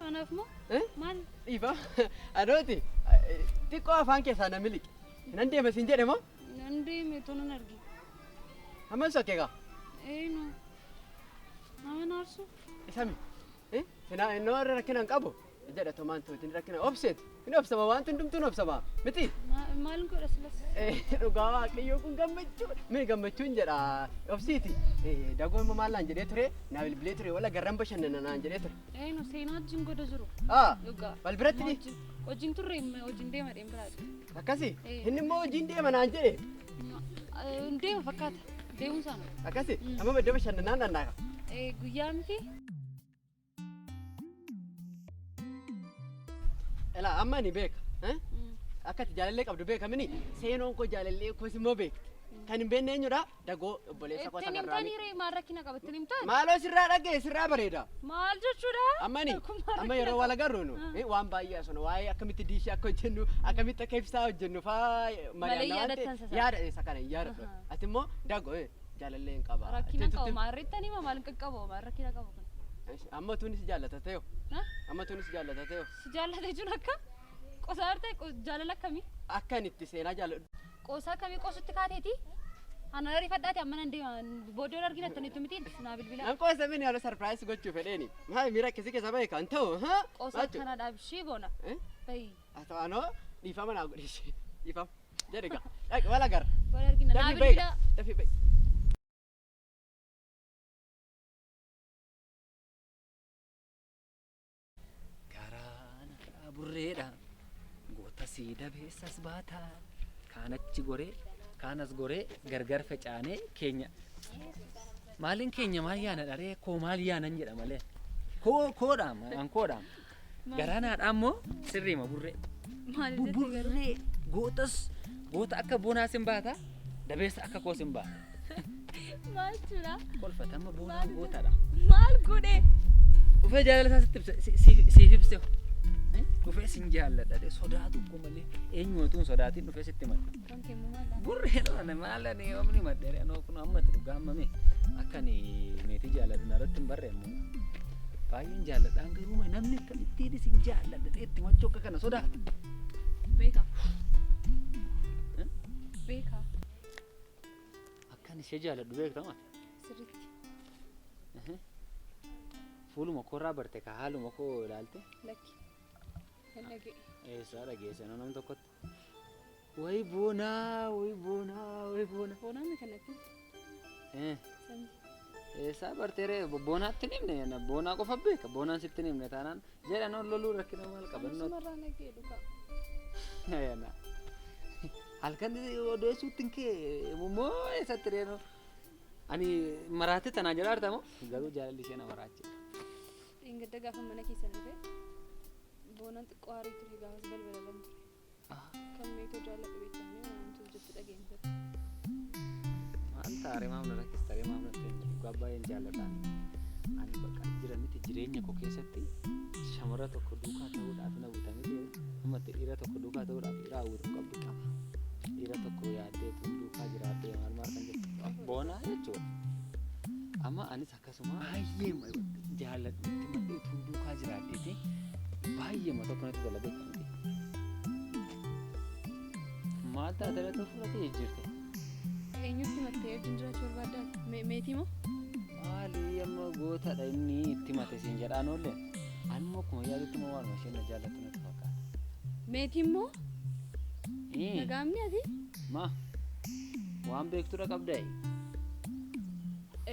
Anaaf moo? Eh? Maal? Dhiifama. Anooti xiqqoo afaan keessaa na miliqe. Nan deema siin jedhe moo? Nan deeme otoo nan arge. Hamman sokke gaa. Eenyu? Nama naarsu? Isa mi? Eh? Sinaa innoo irra rakkina hin qabu. Jedha tomaan tootiin rakkina obseeti. Hin obsama wanti hundumtuu hin obsama. Miti? Maal godha silas? Dhugaa waaqayyoo kun gammachuu. Mee gammachuun jedha obsiiti. Dagoo immoo maal naan jedhee ture? Naa bilbilee ture wala garran bashannana naan jedhee ture. Eenyu seenaa wajjin goda jiru. Dhugaa. Wal biratti ni? Hojiin turre hojiin deema deem biraadha. Akkasi? Eh. Inni immoo hojiin deema naan jedhe. Deema fakkaata. Deemuun isaana. Akkasi? Amma iddoo bashannanaa nannaaqa. Guyyaa miti. Elaa amma ni beeka. Akka ati jaalallee qabdu beeka mini seenoon koo jaalallee koos immoo beekti. Kan hin beekne eenyudha? Dagoo obboleessa koo Ittiin sagarraanii. himtanii ree maal rakkina qaba ittiin himtan? Maaloo sirraa dhaga'e sirraa bareeda. Maal jechuudha? Amma ni Kun maal amma rakkina yeroo qaba? wal agarru nu waan baay'ee asuna waa'ee akkamitti diishii akka hojjennu akkamitti akka ibsaa hojjennu faa Malee mari'anna waan ta'e yaadattan sasa. yaada isa kana hin yaadadhu. Ati immoo dagoo jaalallee hin qaba. Rakkina qabu maarreettanii ma maal qaqqabu maal rakkina qabu kun? Amma tuunis jaallata ta'e Ha? amma tuunis jaallata ta'e Si jaallate jechuun akka qosaa ta'e jaalala akkamii? akkan itti seenaa jaalladhu. Qoosaa akkamii qoosutti kaateeti? Ana ariifadhaati amma nan deema booddee wal argina itti miti naa bilbila. Nan qoosa mini yeroo sarpiraayis gochuu fedheeni. Maal miira akkasii keessa bahe kan ta'u haa? Qoosaa kana dhaabishii boona. Eh? Bayi Haa ta'u anoo dhiifama naa godhi ishee. Dhiifama. Jedhi gaa. Dhaqi wal agarra. wal argina naa Dafii bahi bilbila. gaa. Dafii bahi. Garaan haadhaa burreedha. Goota sii dabeessas baata. Kaan achi goree, kaan as goree gargar facaanee keenya. Maaliin keenya maal yaana dharee koo maal yaanan jedha malee. Koo koodha an koodha. Garaan haadhaa immoo sirriima burree. Maal jette garuu? Burree gootas goota akka boonaa sin baata dabeessa akka koo sin baata. Maal jechuudha? Kolfatama boonaan gootadha. Maal godhe? Dhufee jaalala isaa sitti ibsa siif ibse. Dhufee sin jaalladha dhe sodaa tokko malee eenyu utuu hin sodaatin dhufee sitti male. Kan kennu maal? Burree dha maal ani yoomni madde anoo kun amma itti dhugaa ammame akka ani meetii jaalladhu narratti hin barreemmu. Baay'een jaalladhaan garuu namni akkamittiin isin jaalladha ta'e itti machuu akka kana sodaata. Beeka. Beeka. Akkan ishee jaalladhu beekta maal? Sirriitti. Fuuluma koorraa barte ka haaluma koo ilaalte. Lakki. Hin dhaga'e. Eessaa dhageesse nam tokkotti. Wayi boonaa, wayi boonaa, wayi boonaa. Boonaan mi kanatti? Samii. Eessaa bartee ree boonaatti hin himne boonaa qofa beeka boonaan sitti hin himne taanaan jedhan ol loluu rakkina maal qabannoo. Sumarraa dhaga'e dhugaa. Halkan odeessuutti hin kee moo eessatti reenu ani maraate tanaa jedhaa jirta moo garuu jaalalli ishee na maraache. Dheengadda gaafa mana keessan dhufe boonaan xiqqoo aarii ture gaafas balbala lam ture. Kan meetoo jaalladhu beektamee waan jettu dhageenye ture. Maal taaree maaf na rakkistaree maaf natti himte dhugaa baay'een jaalladhaan. Ani bakka jira miti jireenya koo keessatti shamara tokko duukaa ta'uudhaaf na buta miti ammatti dhiira tokko duukaa ta'uudhaaf dhiira hawwitu qabdu qaba. Dhiira tokko yaaddeetu duukaa jiraadhee maal maal kan jettu boonaa jechuudha. Amma anis akkasuma baay'ee jaalladhu itti madhee utuu duukaa jiraadheeti baay'eema tokko natti tola beekta miti. Maal taate laata fuula kee jijjiirte? Eenyutti mattee wajjin jiraachuu barbaaddaa? Meetii moo? Maali amma gootadha inni itti mate siin jedhaan oolle. Ani immoo akkuma yaadutti immoo waanuma isheen na jaallattu natti fakkaata. Meetii immoo? Nagaamni ati? Ma waan beektudha qabdaa?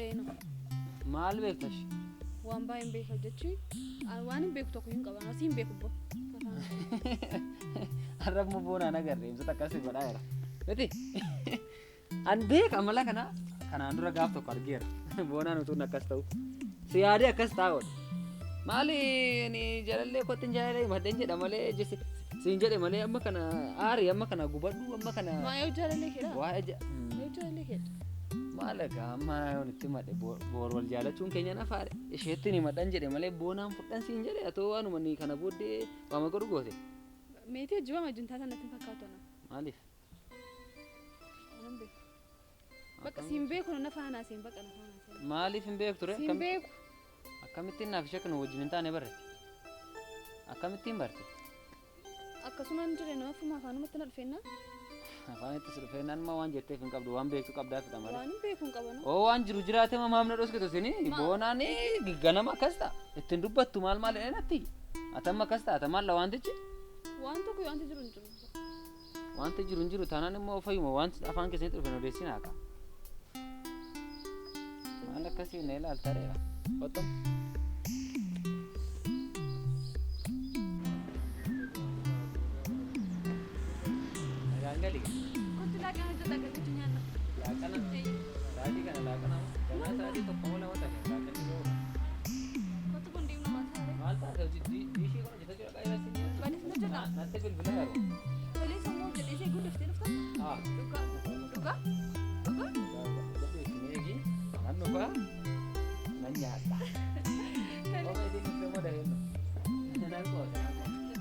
Eeno. Maal beekta ishee? Waan baay'een beeka jechuun waan hin beeku tokko hin qaban asii hin beeku boo. Har'a immoo boonaan agarre ibsata akkasii godhaa jira. Miti an beeka amala kana kanaan dura gaaf tokko argeera. Boonaan utuun akkas ta'u. Si yaadee akkas ta'a oole. Maali ni jaalallee kootti hin jaalallee himadheen jedha malee siin jedhe malee amma kana aari amma kana gubadhu amma kana. Maa yoo jaalallee keedha? Waa'ee ja. Yoo jaalallee keedha? Maal egaa amma yoon itti himadhe boor wal jaalachuun keenya nafaadha. Isheetti ni himadhan jedhe malee boonaan fudhan siin jedhe atoo waanuma ni kana booddee waama godhu goote. Meetii hojii waama wajjin taatan natti hin fakkaatu ana. Maaliif? Anan beeku. Bakka siin beeku na faana siin bakka na faana siin. Maaliif hin beektu ree? Siin beeku. Akkamittiin naaf ishee kana wajjin hin taane barretti? Akkamittiin barte? Akkasumaan jire nama ofuma afaanumatti na dhufeenna. Afaan itti si dhufeennaan immoo waan jetteef hin qabdu waan beektu qabdaafidha malee. Waan beeku hin qabanu. Oo waan jiru jiraate maaf na dhoskitu sini Ma- boonaan ganama akkas ta'a ittiin dubbattu maal maal jedhee natti atamma akkas ta'a atamaan la wantichi Waan tokko wanti jiru hin jiru. Wanti jiru hin jiru taanaan immoo fayyuma wanti afaan keessanitti dhufe odeessin haqa. Maal akkasii na ilaalta reera. Ottom. Nagaan gali. Kottu laaqana hojjetaa galchuutu nyaanna. Laaqana. Sa'aatii kana laaqana. Ganaa sa'aatii tokko moo lama ta'e laaqanni gahuudha. Kottu kun deemnu maal ta'a? Maal taate hojii diishii kun hojjetaa jira qaayila si nyaata. Banis na jedha. Natti bilbila garuu. Tolee sammuu hojjedhee ishee guddaftee dhufta. Ah. Dhugaa dhugaa dhugaa. Nan dhufa nan nyaadha. Oma isin dhufte moo daheennu? Nan qoosa nan qoosa.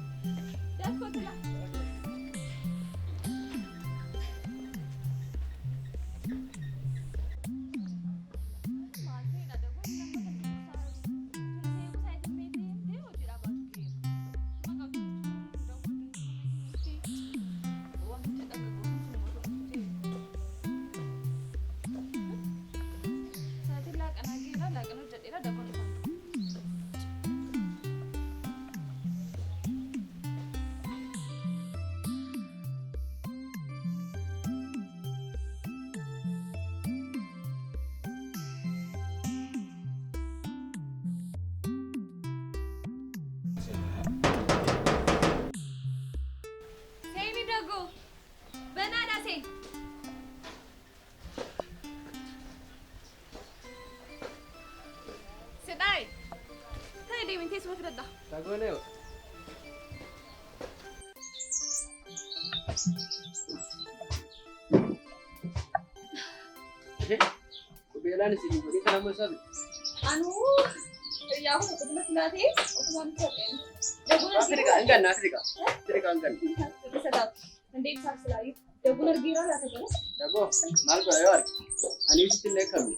Daaf kottu laa. Seeni Dagoo, banaadha seen. Sedhaay, ta'e deemin teessuma filadha. Dagoo nee. Qubeelaan isin godhii kana moo sabi? Anuu hiriyaa kun tokko filatee ofumaan fudhadheen. Dagoon Afrikaa hin ganna Afrikaa. Afrikaa hin ganna. Dagoon argeeraa laata garuu? Dagoo maal godha yoo arge? Ani ibsitti illee qabne.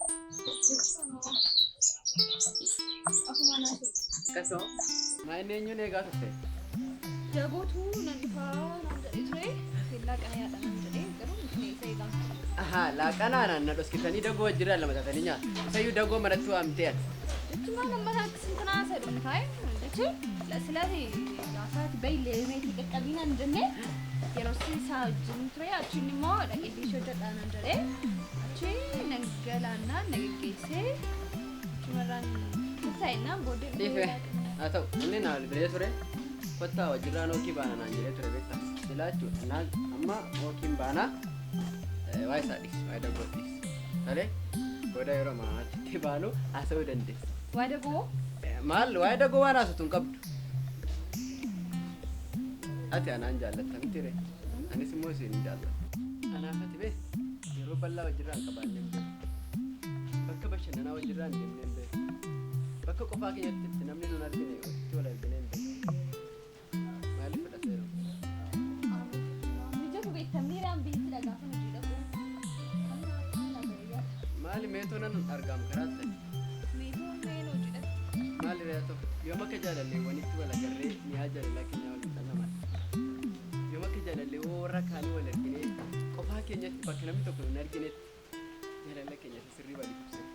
Ofumaan haasa'e. Akkasuma. Maa inni eenyuun eegaa turte? Dagootu nan dhufaa naan jedhee ture. Seellaa qana yaadha naan jedhee garuu nuti isa eegaa. Ahaa laaqanaa na dhoskitanii dagoo wajjirraa lama taatanii nyaatu. Isayyuu dagoo manatti waamtee ati. Jechuun amma akkasin sadhuun ka'e jechuun silaati gaafaati bayilee meetii qaqqabii naan jennee yeroo isaa wajjin ture achiin immoo dhaqee diishii hojjedhaa naan jedhee achi nan galaannaan na geggeessee achumarraan taa'ennaan booddee Dhiife haa ta'u inni naa bilbilee ture kottaa wajjirraan ookii baana naan jedhee ture beektaa. Silaa jechuudha naan amma ookiin baanaa waa isaa dhiisi waa dagoo dhiisi. Malee booda yeroo achitti baanu haasa'uu dandeessa. Waa dagoo Maal waa'ee dagoo waan haasatu hin qabdu. Ati anaan jaallatta miti ree? Anis immoo isin hin jaalladha. Anaaf ati bee yeroo bal'aa wajjirraa hin qabaanne hin beeku. Bakka bashannanaa wajjirraa hin deemne hin beeku. Bakka qofaa keenyatti itti namni nun argine itti wal argine hin beeku. Maaliif fudhata yeroo? Mijatu beektameeraan beektidha gaafa hojii dhaqu. Maali meetoo nan argamu karaa ta'e? Meetoo meen hojii dhaqu. Maali ree ta'u? Yoom akka jaalalleewwanitti wal agarree mi'aa jaalalaa keenyaa waliin dhandhaman? Yoom akka jaalallee warra kaanii wal arginee qofaa keenyatti bakka namni tokko hin arginetti jaalala keenya isa sirrii waliif ibsina.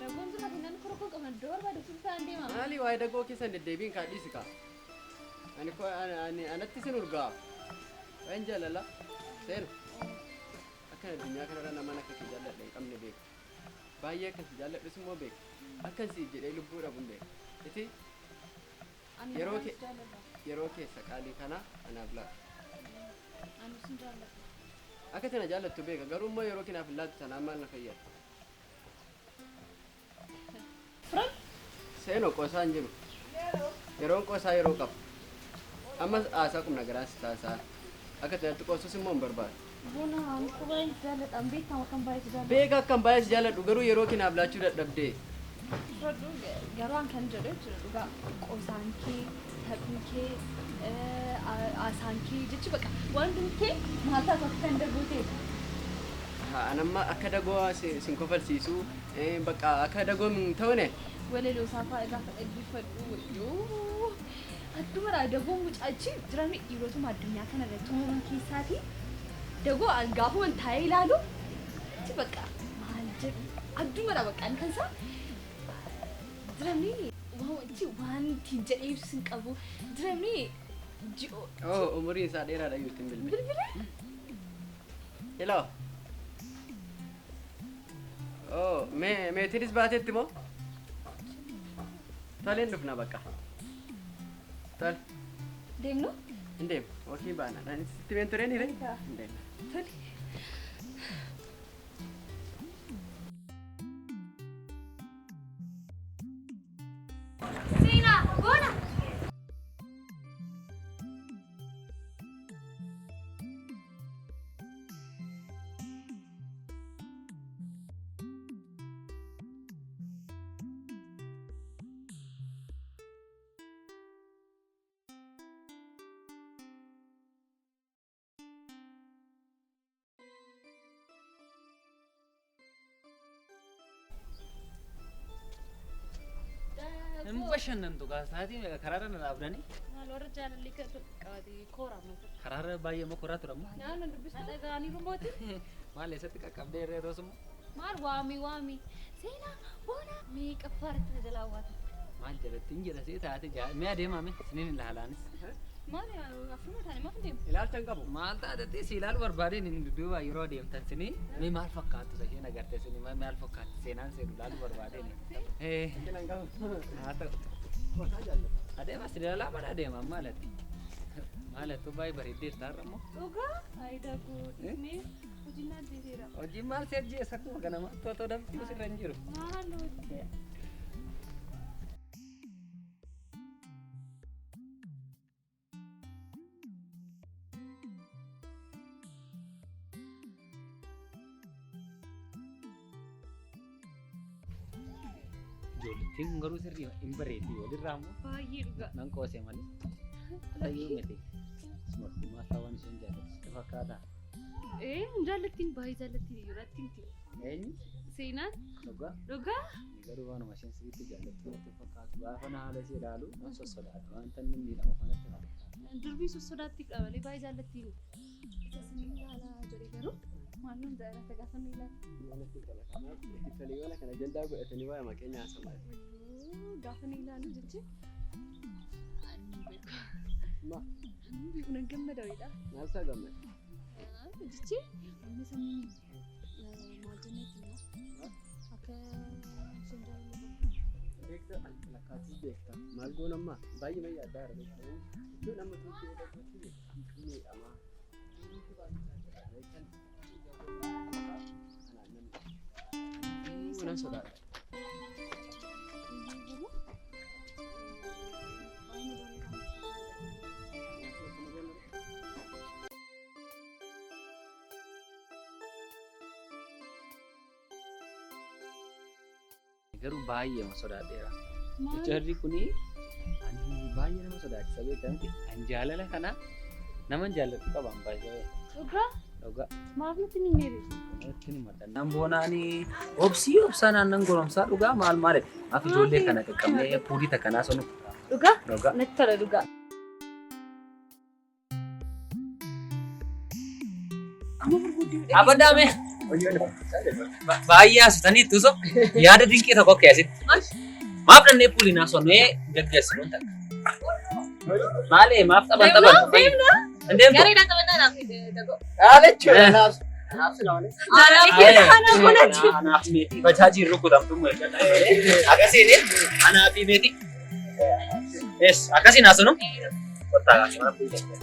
Dagoon sun ati nan korokoo qaban iddoo barbaadu sun ta'an deema. Maali waa'ee dagoo keessan deddeebiin kaadhiisi kaa? Ani ko ani anatti sin urgaa. Waa'een jaalala seenu. Akkan addunyaa kanarra namaan akka kee jaalladha hin qabne beeku. Baay'ee akkan si jaalladhus immoo beeku. Akkan siif jedhee lubbuu dhabu hin beeku. Iti Ani yeroo waan kee jaalladha. yeroo keessa qaalii kana anaaf laata. Ani sin jaalladha. Akka tana jaallattu beeka garuu immoo yeroo kinaaf hin laattu sanaan maal na fayyada? Firan Seenoo qoosaa hin jiru. Yeroon qoosaa yeroo qaba. Ammas haasaa qubna garaan si taasaa. Akka tanatti qoosus immoo hin barbaadu. Bona ani ko baay'ee jaalladha. An beektamu akkan baay'ee jaalladha. Beeka akkan baay'ee si jaalladhu garuu yeroo kinaaf laachuu dadhabdee. Fudhadhu garuu an kan jedhu jechuudha dhugaa qosaan kee taphni kee haasaan kee jechi baqa waan kee maal taatu akka kan dagoo ta'e. An amma akka dagoo sin kofalsiisuu bakka akka dagoo hin ta'une Walaloo isaa fa'aa gaafa dhaggeeffadhu wayyoo Adduma dagoo mucaachi jiramni dhiirotuma addunyaa kana irratti uumaman keessaati. Dagoo gaafuma taa'ee ilaalu achi bakka maal jedhu adduma bakka kan isaa jiramni waan ittiin jedhee ibsu hin qabu. Jiramni ji'oo. Oh, umuriin isaa dheeraadha iyyuu ittiin bilbile. Bilbile? Hello. Oh, mee meetiinis baateetti moo? Toleen dhufna bakka. Tole. Deemnu? Hin deemu. Wakii baana. Anis sitti meen tureen hiree? Hin deemu. Tole. Seenaa boona. Hin bashannantu sa'aatii meeqa karaarra na dhaabdanii? Maal warra jaalalli qabatee koorama. Karaarra baay'ee moo koraa turamu? Naannoo dubbistu. Dhagaanii rumooti. Maal eessatti qaqqabdee irree toosuma? Maal waami waami. Seenaa boona meeqa faarti na jalaa waata. Maal jalatti hin jedha see taate mee adeemame isiniin hin ilaalaanis. Maal afuruma taane maaf hin deemu? Ilaalcha hin qabu. Maal taatetti si ilaalu barbaadeen hin dudduuba yeroo adeemtan sinii mee maal fakkaattu isheen agarte sinii maal fakkaatti seenaan seenu ilaalu barbaadeen. Ilaalcha hin qabu. Haa ta'u. Qotaa jaallata. Adeema si ilaalaa mana adeema maalati? Maalattu baay'ee bareeddeerta har'a immoo. Dhugaa? Faayidaa koo dhiisnee hojiin naan deebiira. Hojiin maal si ajjeesa akkuma ganamaatti otoo daftuu sirra hin jiru. Maal hojii? Ijoollettiin kun garuu sirrii hin bareeddi walirraa immoo Baay'ee dhugaa. nan qoose malee. Ta'uu miti. Ispoortii waan isheen jaallattu sitti fakkaata. Ee hin jaallattiin baay'ee jaallattiin iyyuu natti himti. Eenyu? Seenaan Dhugaa? dhugaa? Garuu waanuma isheen sirriitti jaallattu natti fakkaatu. Gaafa na haala ishee ilaalu nan sossodaadha. Wanta inni miidhamu kanatti fakkaata. Durbii sossodaatti qaba malee baay'ee jaallattiin. Isa sinin ilaalaa jedhe garuu maal nuun jaalata gaafa nu ilaala. Maalatti tola kanaaf toliiwwan kana ajandaa godhatanii waa'ee maqeenya haasamaa. Gaafa nu ilaalu jechi ani beeku. Ma Ani beeku nan gammada wayiidha. maal isaa gammada? Jechi amma sabni maal jenneetti immoo akka isheen jaallattu. Beekta lakkaatis beekta. Maal goon amma baay'ee mayyaa addaa irra beekta. Jechuun amma tuuti yoo dhaggeetti miidhamaa. Beektan anaan namni. Nan sodaadha. Garuu baay'ee nama sodaadheera. Maal? Jarri kuni ani baay'ee nama sodaachisa beektaa miti. Ani jaalala kana nama jaalladhu qaban baay'ee. Dhugaa? Dhugaa. Maaf nutti hin himneere? Natti ni madda. Nan boonaani obsii obsaa naannan goromsaa dhugaa maal maal Maaf ijoollee kana qaqqabnee puulii takkanaa sonu. Dhugaa? Dhugaa. Natti tola dhugaa. Abadaame. Baay'ee haasotanii itti osoo yaada dinqii tokko keessatti. Maaf dhannee puulii naa sonnee gaggeessinu takka. Maalee maaf taphan taphan. Deemna? Hin deemtu? Gareedhaan taphannaa naaf dagoo. Dhaala naaf. Naaf sila malee. Anaaf meetii bajaajii rukutamtu akkasiin anaaf meetii. Es akkasiin haasonu. Kottaa kaasee mana puulii.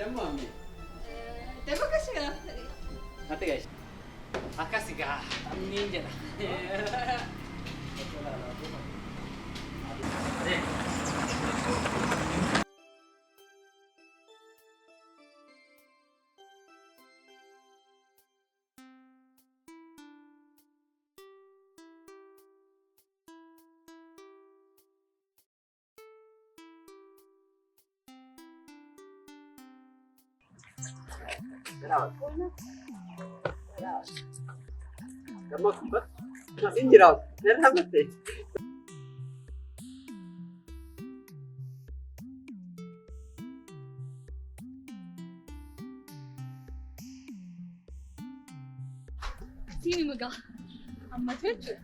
Dammoo ammee. Daboo kashe. Ati gashi. Akkas gaa taphniin jedha. Dammoo kubba. Asin jira. Narraa matte. Siini mugaa. Ammatu jechuudha.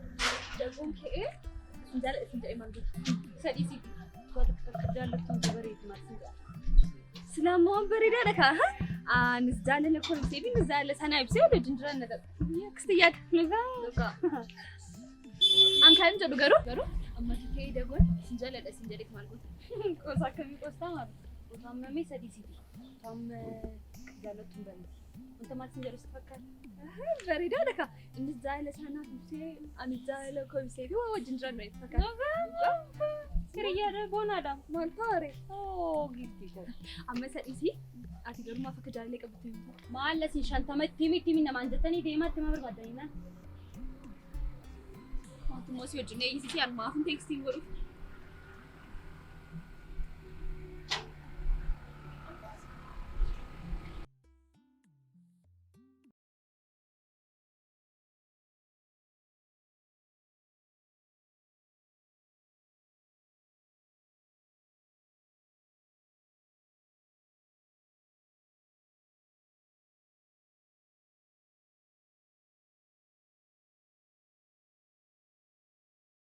Dagoon ka'ee sin jaalladha sin jedhee maal godha? Sadii si Akka jaallattuun bareedu maal sin jedha. Silaamoo waan bareedaadha kaa. Anis jaalala koo ibsee fi innis jaalala sanaa ibsee wal wajjin jiran na qabu. Akkasitti yaada. Dhugaa. An kan jedhu garuu ammatu ka'ee dagoon sin jaalladha sin jedhee maal godha? Qoosa akkamii qoostaa maal? Otoo ammamee sadii siti. Otoo amma jaallattuun bareedi. Wanta maal sin jedhu si fakkaata? Bareedaadha kaa. Innis jaalala sanaa ibsee anis jaalala koo ibsee fi waan wajjin jiran na fakkaata. Hiriyyaadha boonaadha. Maal taare? Oo giiftii koo. Amma sadii ati garuu maaf akka jaalallee qabdu himta? Maal asin shantama itti himi itti himi namaan jettanii deemaa itti hima barbaadanii naan. Mootummaa si wajjin eeyyisiisee ani maaf hin teekstiin godhu.